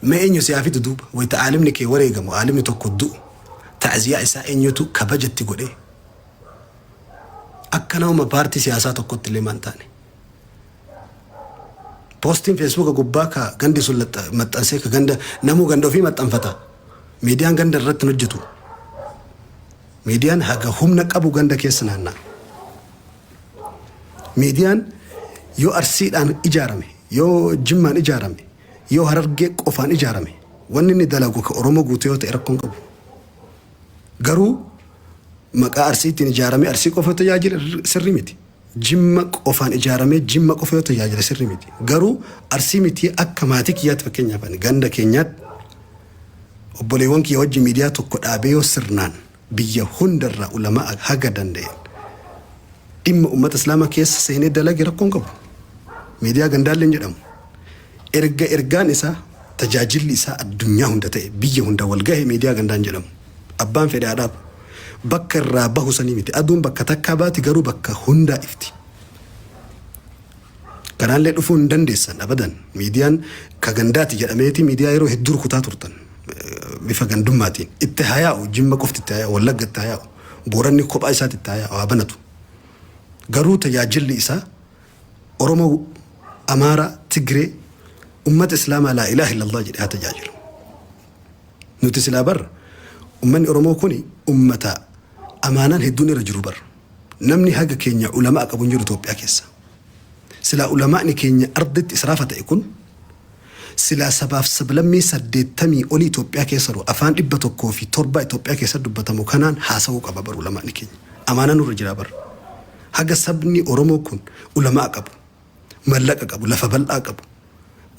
Mee eenyu si haa fidu duuba? Wayta aalimni kee wareegamu, aalimni tokko du'u, ta'ziyaa isaa eenyutu kabaja itti godhee? Akka namuma paartii siyaasaa tokkotti illee maan taane. Poostiin feesbuuka gubbaa ka gandi sun maxxansee ka ganda namuu ganda ofii maxxanfata. Miidiyaan ganda irratti hin hojjetu. Miidiyaan haga humna qabu ganda keessa naanna'a. Miidiyaan yoo Arsiidhaan ijaarame, yoo Jimmaan ijaarame, yoo Harargee qofaan ijaarame, wanni inni dalagu ka Oromoo guutuu yoo ta'e rakkoon qabu. Garuu maqaa Arsiitiin ijaaramee Arsii qofa yoo tajaajile sirrii miti. Jimma qofaan ijaaramee Jimma qofa yoo tajaajile sirrii miti. Garuu Arsii miti akka maatii kiyyaatti fakkeenyaaf ani ganda keenyaatti obboleewwan kiyya wajjin miidiyaa tokko dhaabee yoo sirnaan biyya hundarraa ulamaa haga danda'een dhimma ummata islaamaa keessa seenee dalage rakkoon qabu. Miidiyaa gandaallee hin jedhamu. Erga ergaan isaa tajaajilli isaa addunyaa hunda ta'e biyya hunda wal gahe miidiyaa gandaa hin jedhamu. Abbaan fedhe haa dhaabu. Bakka irraa bahu sanii miti. Aduun bakka takkaa baati garuu bakka hundaa ifti. Kanaallee dhufuu hin dandeessan abadan. Miidiyaan ka gandaati jedhameeti miidiyaa yeroo hedduu rukutaa turtan. Bifa gandummaatiin. Itti haa yaa'u Jimma qofti itti haa yaa'u Wallagga itti haa yaa'u Booranni kophaa isaatti itti haa yaa'u haa banatu. Garuu tajaajilli isaa Oromoo, Amaara, Tigree, ummata Islaamaa laa ilaaha illallah jedhe haa tajaajilu. Nuti silaa bar ummanni Oromoo kuni ummata amaanaan hedduun irra jiru bar. Namni haga keenya ulamaa qabu hin jiru Itoophiyaa keessa. Silaa ulamaa'ni keenya arditti israafa ta'e kun silaa sabaaf sablammii 80 olii Itoophiyaa keessa jiru afaan 107 Itoophiyaa keessa dubbatamu kanaan haasa'uu qaba bar ulamaa'ni keenya. Amaanaa nurra jira bar. Haga sabni Oromoo kun ulamaa qabu, mallaqa qabu, lafa bal'aa qabu,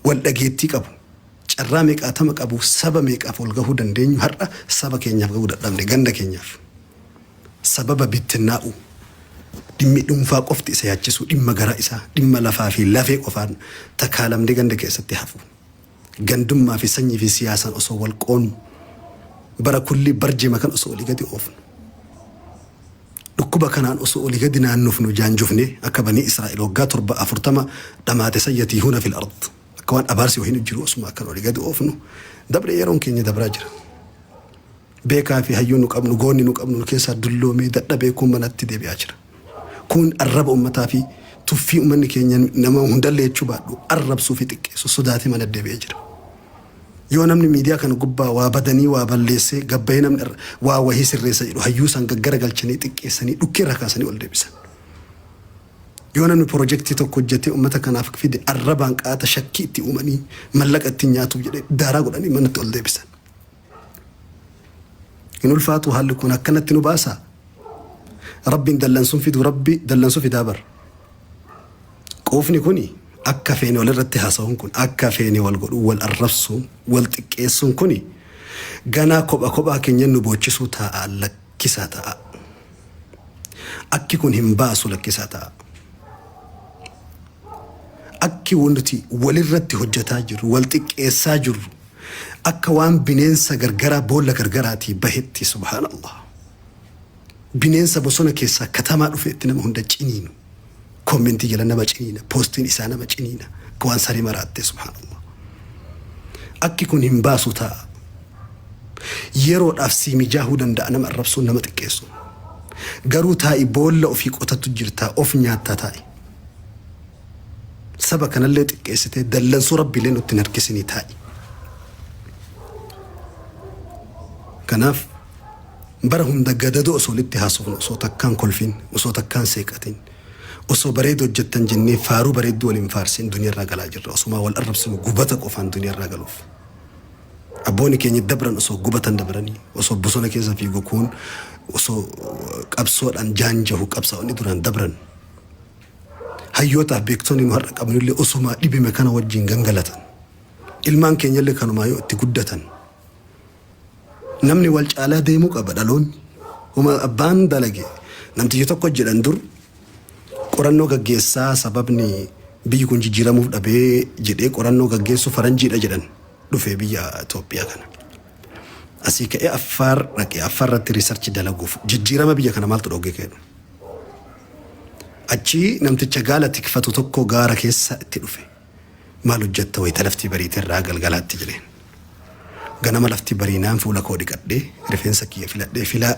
wal dhageettii qabu, carraa meeqaatama qabu saba meeqaaf wal gahuu dandeenyu har'a saba keenyaaf gahuu dadhabne ganda keenyaaf. Sababa bittinnaa'uu, dhimmi dhuunfaa qofti isa yaachisuu, dhimma garaa isaa, dhimma lafaa fi lafee qofaan takaalamnee ganda keessatti hafuu. Gandummaa fi sanyii fi siyaasaan osoo wal qoonnu, bara kullii barjima kan osoo olii gadi oofnu. Dhukkuba kanaan osoo olii gadi naannofnu jaanjofnee akka banii Israa'el waggaa 7 40 dhamaate san yatiihuuna fil ard akka waan abaarsi wahiin jiru osuma akkan olii gadi oofnu dabre yeroon keenya dabraa jira. Beekaa fi hayyuu nu qabnu goonni nu qabnu nu keessaa dulloomee dadhabee kuun manatti deebi'aa jira. Kuun arraba ummataa fi tuffii ummanni keenya nama hundallee jechuu baadhu arrabsuu fi xiqqeessu sodaatee mana deebi'ee jira. Yoo namni miidiyaa kana gubbaa waa badanii waa balleessee gabbayee namni waa wahii sirreessa jedhu hayyuu san gaggara galchanii xiqqeessanii dhukkee irraa kaasanii ol deebisan. Yoo namni pirojektii tokko hojjetee uummata kanaaf fide arrabaan qaata shakkii itti uumanii mallaqa ittiin nyaatuuf jedhee daaraa godhanii manatti ol deebisan. Hin ulfaatu haalli kun akkanatti nu baasaa? Rabbiin dallansuun fidu rabbi dallansuu fidaa bar. Quufni kuni akka feene walirratti haasa'uun kun akka feene wal godhuu wal arrabsuun wal xiqqeessuun kuni ganaa kopha kophaa keenya nu boochisuu taa'a lakkisaa ta'a. Akki kun hin baasu lakkisaa ta'a. Akki nuti walirratti hojjetaa jirru wal xiqqeessaa jirru akka waan bineensa gargaraa boolla gargaraatii bahetti subhaanallah. Bineensa bosona keessaa katamaa dhufeetti nama hunda ciniinu. Commentii jala nama ciniina, postiin isaa nama ciniina. Akka waan saree maraattee subhaanallah. Akki kun hin baasu ta'a. Yeroodhaaf sii mijaahuu danda'a nama arrabsuun nama xiqqeessuun. Garuu taa'i boolla ofii qotattu jirtaa of nyaattaa taa'i. Saba kanallee xiqqeessitee dallansuu rabbiillee nutti hin harkisinii taa'i. Kanaaf Bara hunda gadadoo osoo walitti haasofnu, osoo takkaan kolfin, osoo takkaan seeqatin, osoo bareedu hojjettan jennee faaruu bareedduu wal hin faarsin duniyarraa galaa jirra. Osumaa wal arrabsinu gubata qofaan duniyarraa galuuf. Abboonni keenya dabran osoo gubatan dabranii, osoo bosona keessa fiigu kuun osoo qabsoodhaan jaanjahu qabsaa'onni duraan dabran. Hayyootaaf beektonni nu har'a qabnullee osumaa dhibime kana wajjin gangalatan. Ilmaan keenyallee kanumaa yoo itti guddatan. Namni wal caalaa deemuu qaba dhaloonni. Homa abbaan dalage namtichi tokko jedhan dur qorannoo gaggeessaa sababni biyyi kun jijjiiramuuf dhabee jedhee qorannoo gaggeessu faranjiidha jedhan dhufe biyya Itoophiyaa kana. Asii ka'ee Affaar dhaqee Affaar irratti riisarchi dalaguuf jijjiirama biyya kana maaltu dhooge keedhu. Achii namticha gaala tikfatu tokko gaara keessa itti dhufe. Maal hojjetta wayita lafti bariite irraa galgalaatti jedheen. Ganama lafti bariinaan fuula koo dhiqadhee, rifeensa kiyya filadhee, filaa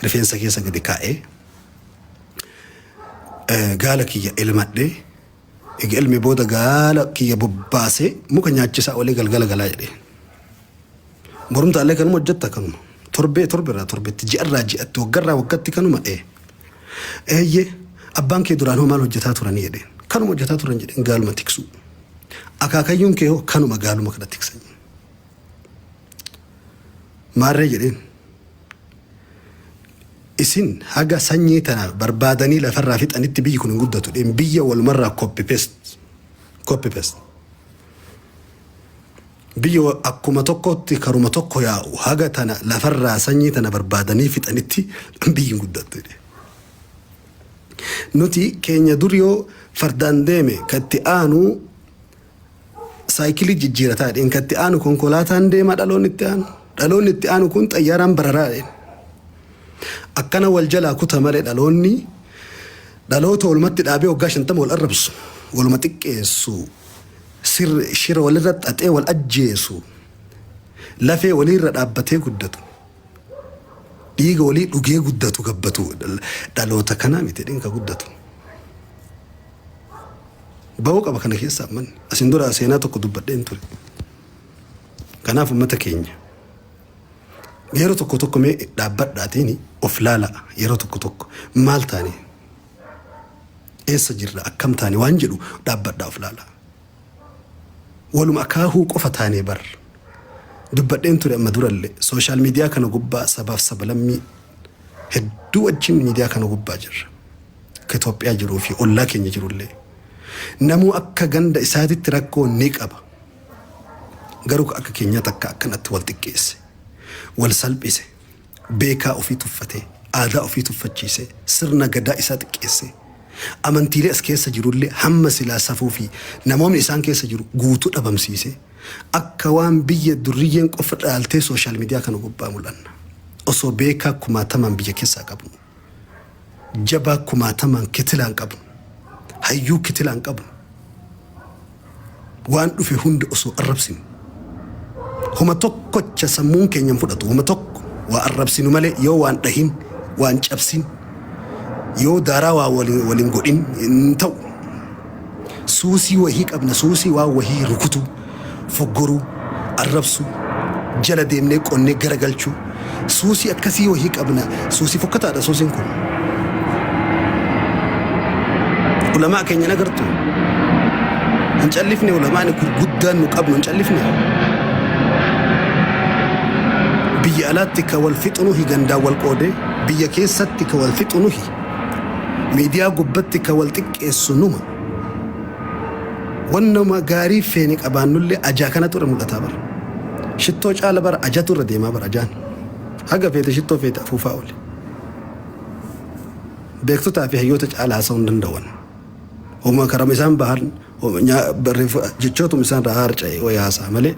rifeensa keessa gadi kaa'ee, gaala kiyya elmadhee, eega elmee booda gaala kiyya bobbaasee muka nyaachisaa oolee galgala galaa jedhee. Borumtaallee kanuma hojjetta kanuma. Torbee torberraa torbetti, ji'arraa ji'atti, waggarraa waggatti kanuma ee. Eeyyee abbaan kee duraan hoo maal hojjetaa turanii jedheen. Kanuma hojjetaa turan jedheen gaaluma tiksuu. Akaakayyuun kee hoo kanuma gaaluma kana tiksan. Maarree jedheen. Isin haga sanyii tana barbaadanii lafarraa fixanitti biyyi kun hin guddatu jedheen biyya walumarraa copy paste. Copy paste. Biyya akkuma tokkotti karuma tokko yaa'u haga tana lafarraa sanyii tana barbaadanii fixanitti biyyi hin guddattu jedhe. Nuti keenya dur yoo fardaan deeme ka itti aanu saayikilii jijjiirataa jedheen ka itti aanu konkolaataan deema dhaloonni itti aanu. Dhaloonni itti aanu kun xayyaaraan bararaa jedheen. Akkana wal jalaa kuta malee dhaloonni dhaloota walumatti dhaabee waggaa 50 wal arrabsu waluma xiqqeessu shira walirra xaxee wal ajjeesu lafee waliirra dhaabbatee guddatu dhiiga walii dhugee guddatu gabbatu dhaloota kanaa miti jedheen ka guddatu. Ba'uu qaba kana keessaa manni. Asin dura seenaa tokko dubbadheen ture. Kanaaf uummata keenya yeroo tokko tokko mee dhaabbadhaatiin of laala yeroo tokko tokko maal taane eessa jirra akkam taane waan jedhu dhaabbadhaa of laala. Waluma akaahuu qofa taanee bar. Dubbadheen ture amma durallee social media kana gubbaa sabaaf sablammii hedduu wajjin miidiyaa kana gubbaa jirra. Akka Itoophiyaa jiruu fi ollaa keenya jirullee. Namuu akka ganda isaatitti rakkoo ni qaba. Garuu akka keenyaa takka akkanatti wal xiqqeesse, wal salphise, beekaa ofii tuffatee, aadaa ofii tuffachiise, sirna gadaa isaa xiqqeesse, amantiilee as keessa jirullee hamma silaa safuu fi namoonni isaan keessa jiru guutuu dhabamsiise, akka waan biyya durriyyeen qofa dhaaltee social media kana gubbaa mul'anna. Osoo beekaa kumaatamaan biyya keessaa qabnu, jabaa kumaatamaan kitilaan qabnu, hayyuu kitilaan qabnu, waan dhufe hunda osoo arrabsinu. Homa tokkocha sammuun keenya hin fudhatu. Homa tokko waa arrabsinu malee yoo waan dhahin, waan cabsin, yoo daaraa waa waliin godhin hin ta'u. Suusii wahii qabna, suusii waan wahii rukutuu, foggoruu, arrabsuu, jala deemnee qonnee garagalchuu. Suusii akkasii wahii qabna. Suusii fokkataadha suusiin kun. Ulamaa keenya nagartu. Hin callifne ulamaan gurguddaan nu qabnu hin callifne. Biyya alaatti ka wal fixu nuhi gandaan wal qoodee, biyya keessatti ka wal fixu nuhi, miidiyaa gubbatti ka wal xiqqeessu numa. Wannuma gaarii feene qabaannullee ajaa kanatu irra mul'ataa bara. Shittoo caala bara ajatu irra deemaa bara ajaan. Haga feete shittoo feete afuufaa oole. Beektotaa fi hayyoota caala haasa'uu hin danda'an. Homa karama isaan bahan jechootuma isaan irraa harca'e wayii haasa'a malee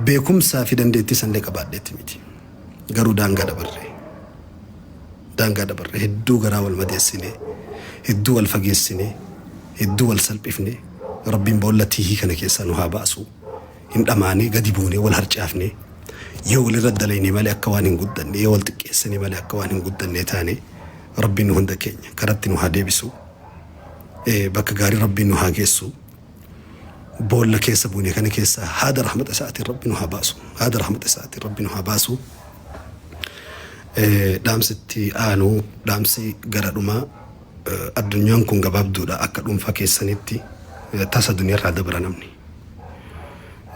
beekumsaa fi dandeettii sanillee qabaadheetti miti. Garuu daangaa dabarre. Daangaa dabarre hedduu garaa wal madeessine, hedduu wal fageessine, hedduu wal salphifne. Rabbiin boolla tiihii kana keessaa nu haa baasu. Hin dhamaanee gadi buunee wal harcaafne yoo walirra dalayne malee akka waan hin guddanne yoo wal xiqqeessine malee akka waan hin guddanne taane Rabbiin nu hunda keenya karatti nu haa deebisu. Bakka gaarii Rabbiin nu haa geessu. Boolla keessa buune kana keessa haada rahmata isaatiin Rabbi nu haa baasu. Haada rahmata isaatiin Rabbi nu haa baasu. Dhaamsitti aanu dhaamsi gara dhumaa addunyaan kun gabaabduudha akka dhuunfaa keessanitti tasa duniyaarraa dabra namni.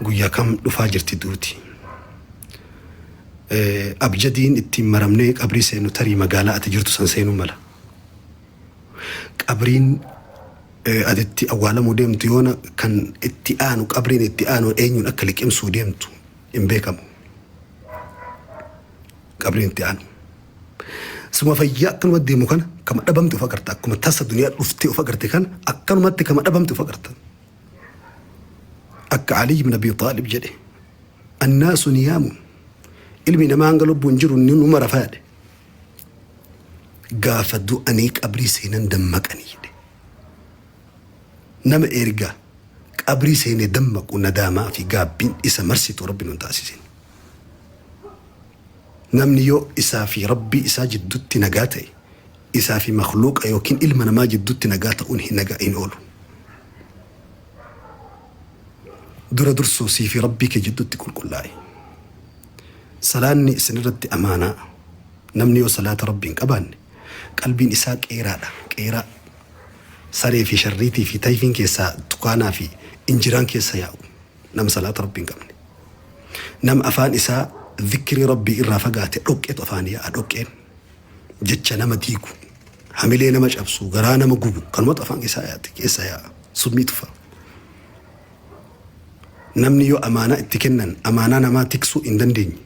Guyyaa kam dhufaa jirti duuti. Abjadiin ittiin maramnee qabrii seenu tarii magaalaa ati jirtu san seenuu mala. Qabriin ati itti awwaalamuu deemtu yoona kan itti aanu qabriin itti aanu eenyuun akka liqimsuu deemtu hin beekamu. Qabriin itti aanu. Suma fayyaa akkanuma deemu kana kama dhabamte of agarta akkuma tasa duniyaa dhuftee of agarte kana akkanumatti kama dhabamte of agarta. Akka Ali ibn Abi Xaalib jedhe annaasu niyaamun ilmi namaa hanga lubbuun jiru ni numa rafaa jedhe. Gaafa du'anii qabrii seenan dammaqanii jedhe. Nama erga qabrii seenee dammaqu nadaamaa fi gaabbiin isa marsitu Rabbi nun taasisin. Namni yoo isaa fi Rabbii isaa jiddutti nagaa ta'e, isaa fi makhluuqa yookiin ilma namaa jiddutti nagaa ta'uun hin nagaa hin oolu. Dura dursoo sii fi Rabbii kee jiddutti qulqullaa'i. Salaanni isin irratti amaanaa. Namni yoo salaata Rabbii hin qabaanne, qalbiin isaa qeeraadha. Qeeraa. Saree fi sharriitii fi tayfiin keessaa tukaanaa fi injiraan keessa yaa'u. Nama salaata Rabbii hin qabne. Nama afaan isaa zikrii Rabbii irraa fagaate dhoqqeetu afaan yaa'a dhoqqeen. Jecha nama diigu, hamilee nama cabsu, garaa nama gubu kanumatu afaan keessaa yaa'ati keessa yaa'a. Summii tufa. Namni yoo amaanaa itti kennan amaanaa namaa tiksuu hin dandeenye.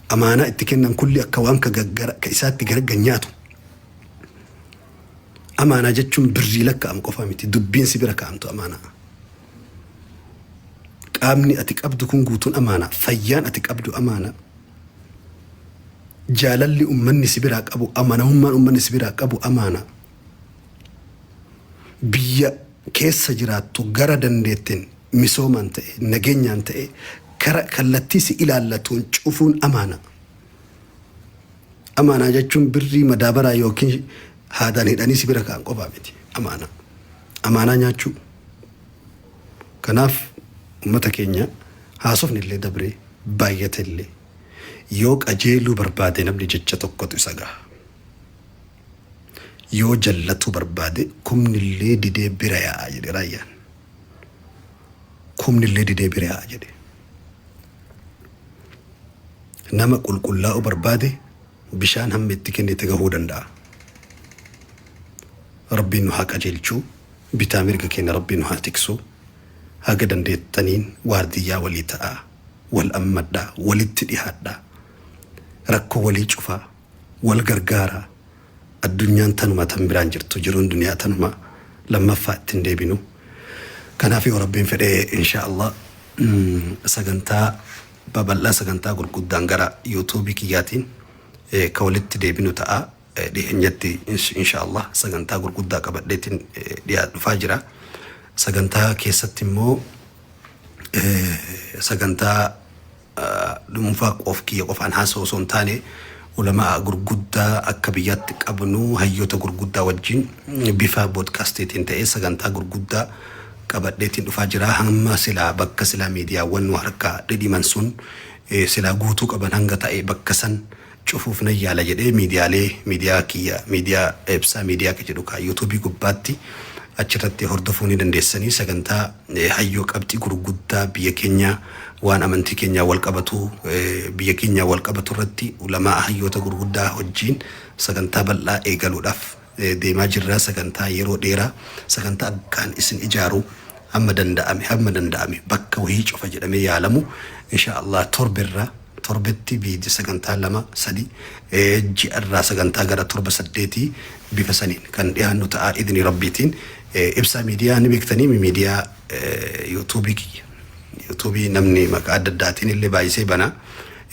Amaanaa itti kennan kulli akka waan ka gaggara ka isaatti garaggan nyaatu. Amaanaa jechuun birrii lakkaa'amu qofaa miti dubbiin si bira kaa'amtu amaanaa. Qaamni ati qabdu kun guutuun amaanaa. Fayyaan ati qabdu amaanaa. Jaalalli ummanni si biraa qabu amanamummaan ummanni si biraa qabu amaanaa. Biyya keessa jiraattu gara dandeetteen misoomaan ta'e nageenyaan ta'e kara kallattii si ilaallatuun cufuun amaanaa. Amaanaa jechuun birrii madaabaraa yookiin haadaan hidhanii si bira ka'an qofaa miti. Amaanaa. Amaanaa nyaachuu. Kanaaf ummata keenya haasofni illee dabree baay'ate illee yoo qajeeluu barbaade namni jecha tokkotu isa gaha. Yoo jallatuu barbaade kumni illee didee bira yaa'a jedhe raayyaan. Kumni illee didee bira yaa'a jedhe. Nama qulqullaa'uu barbaade bishaan hamma itti kennite gahuu danda'a. Rabbiin nu haa qajeelchu, bitaa mirga keenya Rabbiin nu haa tiksu. Haga dandeettaniin waardiyyaa walii ta'aa, wal ammadhaa, walitti dhihaadhaa, rakkoo walii cufaa, wal gargaaraa. Addunyaan tanuma tan biraan jirtu, jiruun duniyaa tanuma lammaffaa itti hin deebinu. Kanaaf yoo Rabbiin fedhe insha Allah sagantaa babal'aa sagantaa gurguddaan gara yuutuubii kiyyaatiin ka walitti deebinu ta'a. Dhiheenyatti insha Allah sagantaa gurguddaa qabadheetiin dhiyaa dhufaa jira. Sagantaa keessatti immoo sagantaa dhuunfaa qof kiyya qofaan haasa'u osoo hin taane ulamaa gurguddaa akka biyyaatti qabnu hayyoota gurguddaa wajjin bifa boodkaastiitiin ta'ee sagantaa gurguddaa qabadheetiin dhufaa jira. Hamma silaa bakka silaa miidiyaawwan nu harkaa dhidhiman sun silaa guutuu qaban hanga ta'e bakka san cufuuf nan yaala jedhee miidiyaalee miidiyaa kiyya miidiyaa ibsaa miidiyaa ka jedhu ka yuutuubii gubbaatti achirratti hordofuu ni dandeessanii sagantaa hayyoo qabxii gurguddaa biyya keenya waan amantii keenyaa wal qabatu biyya keenyaa wal qabatu irratti ulamaa hayyoota gurguddaa wajjiin sagantaa bal'aa eegaluudhaaf deemaa jirra sagantaa yeroo dheeraa sagantaa akkaan isin ijaaru hamma danda'ame hamma danda'ame bakka wahii cufa jedhamee yaalamu insha Allah torbirra torbetti viidiyoo sagantaa lama sadi ji'arraa sagantaa gara torba saddeetii bifa saniin kan dhiyaannu ta'a idni rabbiitiin ibsaa miidiyaa ni beektanii miidiyaa yuutuubii kiyya yuutuubii namni maqaa adda addaatiin illee baay'isee bana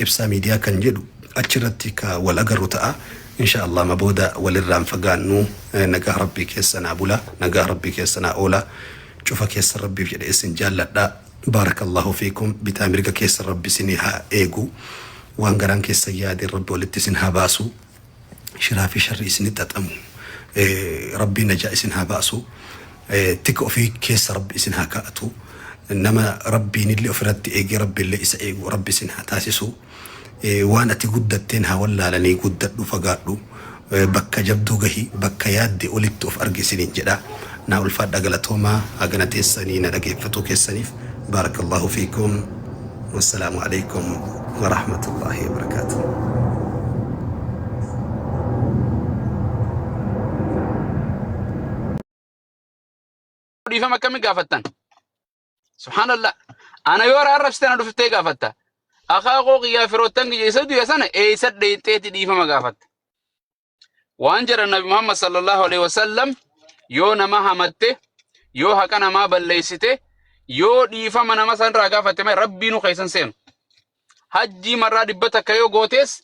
ibsaa miidiyaa kan jedhu achirratti ka wal agarru ta'a insha Allah ma booda walirraan fagaannu nagaa rabbii keessa naa bula nagaa rabbii keessa naa oola cufa keessa rabbiif jedhe isin jaalladha baarakallahu fiikum bitaa mirga keessa rabbi isinii haa eegu waan garaan keessa yaade rabbi walitti isin haa baasu shiraa fi sharri isinitti xaxamu rabbii najaa isin haa baasu tika ofii keessa rabbi isin haa kaa'atu nama rabbiinillee ofirratti eegee rabbiillee isa eegu rabbi isin haa taasisu waan ati guddatteen haa wallaalanii guddadhu fagaadhu bakka jabduu gahi bakka yaadde olitti of argi isiniin jedha naa ulfaadha galatoomaa hagana teessanii na dhageeffatuu keessaniif baarakallahu fiikum wassalaamu alaikum warahmatullaahi wabarakaatuh. Dhiifama akkamii gaafattan? Subhaanallah. Ana yoo arrabsite na dhuftee gaafatta. Akaakoo kiyyaa firoottan kiyya isa du'e sana eessa dheeyxeeti dhiifama gaafatta. Waan jedhan Nabi Muhammad sallallahu alaihi wasallam yoo nama hamatte, yoo haqa namaa balleessite, yoo dhiifama nama sanirraa gaafatte malee rabbiinuu keessan seenu. Hajjii marraa 100 yoo gootees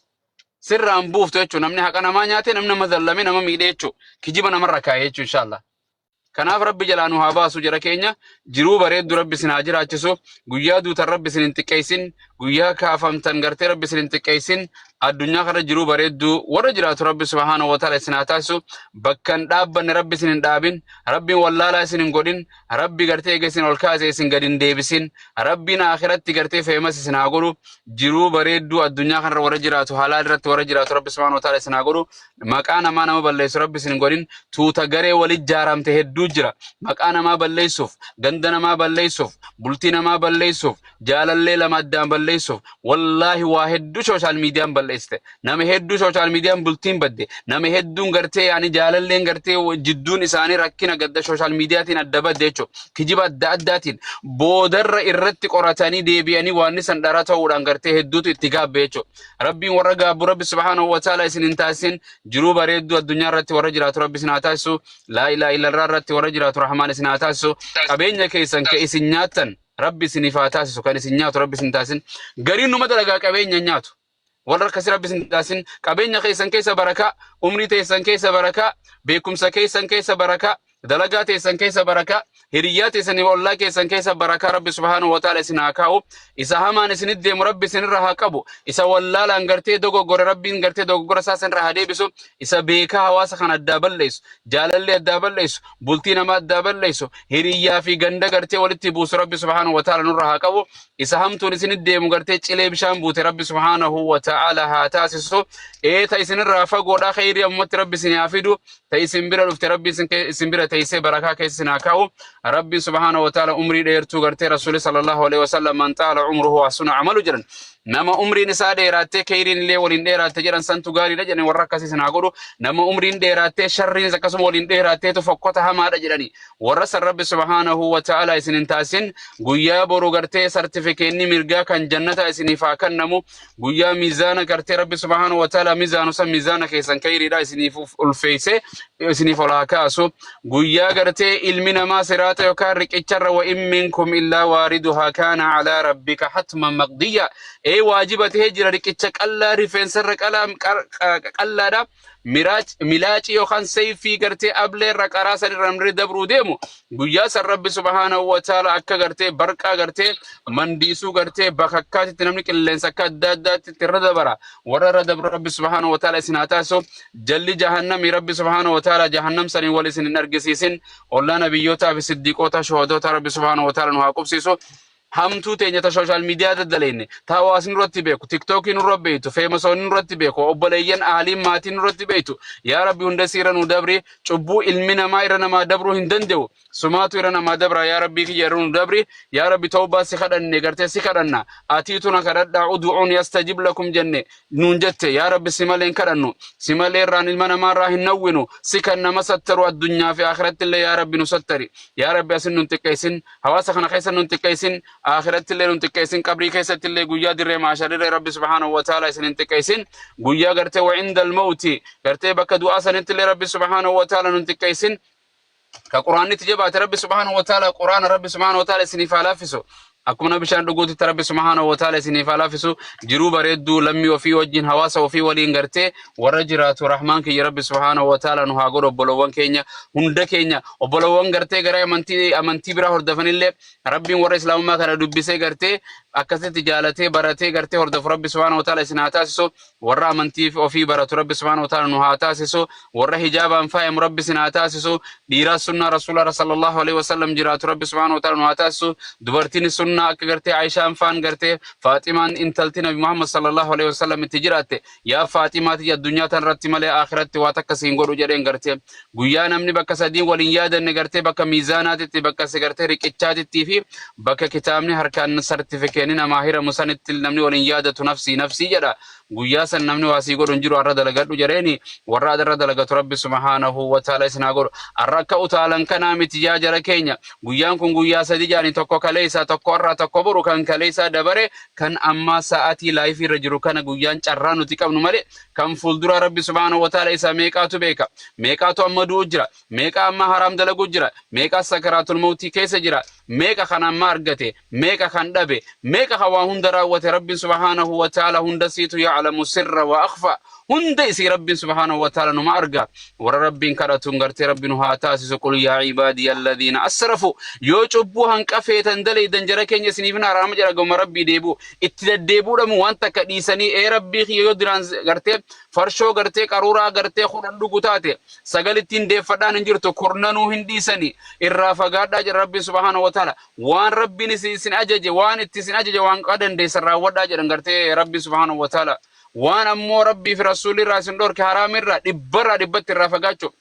sirraan buuftu jechuudha. Namni haqa namaa nyaate namni nama zallame nama miidhe jechuudha. Kijiba namarra kaa'e jechuudha inshaallah. Kanaaf rabbi jalaa nu haa baasu jara keenya jiruu bareeddu rabbi isin haa jiraachisu guyyaa duutan rabbi isin hin xiqqeessin guyyaa kaafamtan gartee rabbi isin hin xiqqeessin Addunyaa kana jiruu bareedduu warra jiraatu Rabbi subhaanahu wa ta'ala isin haa taasisu. Bakka hin dhaabbanne Rabbi isin hin dhaabin. Rabbiin wallaalaa isin hin godhin. Rabbi gartee eega isin ol kaase isin gad hin deebisin. Rabbiin akhiratti gartee feemas isin haa godhu. Jiruu bareedduu addunyaa kanarra warra jiraatu, halaal irratti warra jiraatu Rabbi subhaanahu wa ta'ala isin haa godhu. Maqaa namaa nama balleessu Rabbi isin hin godhin. Tuuta garee wali jaaramte hedduu jira. Maqaa namaa balleessuuf, ganda namaa balleessuuf, bultii namaa balleessuuf, jaalallee lama addaan balleessuuf, wallaahi waa hedduu sooshaal miidiyaan balleessite. Nama hedduu sooshaal miidiyaan bultiin badde. Nama hedduun gartee yaani jaalalleen gartee jidduun isaanii rakkina gadda sooshaal miidiyaatiin adda badde jechuudha. Kijiba adda addaatiin boodarra irratti qoratanii deebi'anii waan san dhara ta'uudhaan gartee hedduutu itti gaabbe jechuudha. Rabbiin warra gaabbu Rabbi subhaanahu wa ta'ala isin hin taasisin. Jiruu bareedduu addunyaa irratti warra jiraatu Rabbi isin haa taasisu. Laa ilaaha illallah irratti warra jiraatu Rahmaan isin haa taasisu. Qabeenya keessan ka isin nyaattan Rabbi isiniif haa taasisu. Kan isin nyaatu Rabbi isin taasisin. Gariin numa dalagaa qabeenya hin nyaatu. Warra akkasii Rabbi isin taasisin. Qabeenya keessan keessa barakaa, umrii teessan keessa barakaa, beekumsa keessan keessa barakaa, dalagaa teessan keessa barakaa, hiriyyaa teessanii ollaa keessan keessa barakaa Rabbi subhaanahu wa ta'ala isin haa kaa'u. Isa hamaan isinitti deemu Rabbi isinirra haa qabu. Isa wallaalaan gartee dogoggore Rabbiin gartee dogoggora isaa isinirra haa deebisu. Isa beekaa hawaasa kana addaa balleessu, jaalallee addaa balleessu, bultii namaa addaa balleessu, hiriyyaa fi ganda gartee walitti buusu Rabbi subhaanahu wa ta'ala nurra haa qabu. Isa hamtuun isinitti deemu gartee cilee bishaan buute Rabbi subhaanahu wa ta'ala haa taasisu. Ee ta isinirraa fagoodhaa kheyrii ammatti Rabbi isin haa fidu. Ta isin bira dhufte Rabbi isin bira teessee barakaa keessa isin haa kaa'u. Rabbi subhaanahu wa ta'ala umrii dheertuu gartee Rasuuli sallallahu alaihi wasallam man xaala umruhu hasuna amalu jedhan. Nama umriin isaa dheeraattee kheyriin illee waliin dheeraatte jedhan santu gaariidha jedhan, warra akkasii isin haa godhu. Nama umriin dheeraattee sharriinis akkasuma waliin dheeraatteetu fokkota hamaadha jedhani. Warra san Rabbi subhaanahu wa ta'ala isin hin taasisin. Guyyaa boru gartee sartifikeenni mirgaa kan jannata isiniif haa kennamu. Guyyaa miizaana gartee Rabbi subhaanahu wa ta'ala miizaanu san miizaana keessan kheyriidha isiniif ulfeeyse isiniif ol haa kaasu. Guyyaa gartee ilmi namaa siraaxa yookaan riqicharra, wa in minkum illaa waariduhaa kaana alaa rabbika hatman maqdiyya. Ee waajiba ta'ee jira, riqicha qallaa rifeensarra qallaadha. Milaacii yookaan seeyfii gartee ablee irra qaraa san irra namni dabruu deemu, guyyaa san Rabbi subhaanahu wa ta'ala akka gartee barqaa gartee mandiisuu gartee bakakkaatitti namni qilleensa akka adda addaatti irra dabara. Warra irra dabru Rabbi subhaanahu wa ta'ala isin haa taasisu. Jalli jahannami Rabbi subhaanahu wa ta'ala jahannam saniin wal isin hin argisiisin. Ollaa nabiyyootaa fi siddiqoota shuhadoota Rabbi subhaanahu wa ta'ala nu haa qubsiisu. Hamtuu teenya ta sooshaal miidiyaa daddaleenne, ta hawaasni nurratti beeku, tiktookii nurra beektu, feemasoonni nurratti beeku, obboleeyyan, ahaliin, maatiin nurratti beektu, yaa Rabbi hunda siira nu dabri. Cubbuu ilmi namaa irra namaa dabruu hin danda'u, sumaatu irra namaa dabra. Yaa Rabbii kiyya, irra nu dabri. Yaa Rabbi, tawbaa si kadhanne gartee si kadhanna, atiitu na kadhadhaa, udu'uun yastajib lakum jenne nuun jette. Yaa Rabbi, si malee hin kadhannu, si malee irraan ilma namaa irraa hin nawwinu. Si kan nama sattaru addunyaa fi akhiratti illee, yaa Rabbi nu sattari. Yaa Rabbi, asin nun xiqqeessin, hawaasa kana keessa nun xiqqeessin, akhiratti illee nun xiqqeessin, qabrii keessatti illee, guyyaa dirree maasharirree Rabbi subhaanahu wa ta'ala isin hin xiqqeessin. Guyyaa gartee wa indal mawti gartee bakka du'aa sanitti illee Rabbi subhaanahu wa ta'ala nun xiqqeessin. Ka Qur'aanni itti jabaate Rabbi subhaanahu wa ta'ala Qur'aana Rabbi subhaanahu wa ta'ala isiniif haa laaffisu. Akkuma nama bishaan dhuguutitti Rabbi subhaanahu wa ta'ala isiniif haa laaffisu. Jiruu bareedduu lammii ofii wajjin, hawaasa ofii waliin gartee warra jiraatu Rahmaan kiyya Rabbi subhaanahu wa ta'ala nu haa godhu. Obbolowwan keenya hunda keenya, obbolowwan gartee gara amantii biraa hordofanillee, Rabbiin warra islaamummaa kana dubbisee gartee akkasitti jaalatee baratee gartee hordofu Rabbi subhaanahu wa ta'ala isin haa taasisu. Warra amantii ofii baratu Rabbi subhaanahu wa ta'ala nu haa taasisu. Warra hijaabaan faayamu Rabbi isin haa taasisu. Dhiiraa sunnaa Rasuula sallallahu alaihi wasallam jiraatu Rabbi subhaanahu wa ta'ala nu haa taasisu. Dubartiin sunnaa akka gartee Aishaan faan, gartee Faaximaan intalti Nabi Muhammad sallallahu alaihi wasallam itti jiraatte, yaa Faaximaati, addunyaa tan irratti malee akhiratti waa takka siin godhu jedheen. Gartee guyyaa namni bakka sadiin waliin yaadanne, gartee bakka miizaanaatitti, bakka si gartee riqichaatittii fi bakka kitaabni harkaan sartifikeeni namaa hiramu sanitti namni waliin yaadatu, nafsii nafsii jedha. Guyyaa san namni waa sii godhu hin jiru, har'a dalagadhu jedheeni. Warra irra dalagatu Rabbi subhaanahu wa ta'ala isin haa godhu. Har'a akka utaalan kanaa miti, yaa jara keenya. Guyyaan kun guyyaa sadi jaani, tokko kaleessa, tokko har'a, tokko boru. Kan kaleessaa dabare, kan ammaa sa'aatii laayifii irra jiru kana guyyaan carraa nuti qabnu malee, kan fuulduraa Rabbi subhaanahu wa ta'ala isaa meeqaatu beeka? Meeqaatu amma du'u jira? Meeqaa amma haraam dalagu jira? Meeqaa sakaraatul mawtii keessa jira? Meeqa kan amma argate, meeqa kan dhabe, meeqa kan waa hunda raawwate. Rabbiin subhaanahu wa ta'ala hunda siitu ya'lamu sirra wa akhfa. Hunda isii Rabbiin subhaanahu wa ta'ala numa arga. Warra Rabbiin kadhatuun gartee Rabbi nu haa taasisu. Qul yaa ibaadiya alladhiina asrafu. Yoo cubbuu hanqa feetan dalaydan, jara keenya, isiniif hin araarama jedha. Gama Rabbii deebi'u. Itti deddeebi'uudhamu waan takka dhiisanii ee Rabbii kiyya, yoo duraan gartee farshoo gartee qaruuraa gartee 10 dhugu taate, sagalittiin deeffadhaan hin jirtu, kurnanuu hin dhiisanii irraa fagaadhaa jedha Rabbiin subhaanahu wa ta'ala. Waan Rabbiin isin ajaje, waan itti isin ajaje, waan dandeessan raawwadhaa jedhan gartee Rabbiin subhaanahu wa ta'ala. Waan ammoo Rabbii fi Rasuulli irraa isin dhorke, haraamirraa dhibbarraa dhibbatti irraa fagaachuu.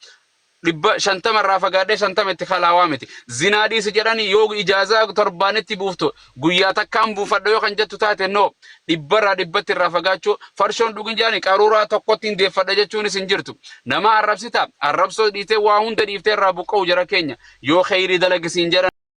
150 irraa fagaadhee 50 itti kalaawaa miti. Zinaa dhiisi jedhanii, yoo ijaazaa torbaanitti buuftu guyyaa takkaan buufadha yoo kan jettu taate, no, dhibbarraa dhibbatti irraa fagaachuu. Farshoon dhugin jedhanii, qaruuraa tokkotti hin deeffadha jechuunis hin jirtu. Nama arrabsita, arrabsoo dhiitee waa hunda dhiiftee irraa buqqa'u, jara keenya. Yoo kheyrii dalagisiin jedhan.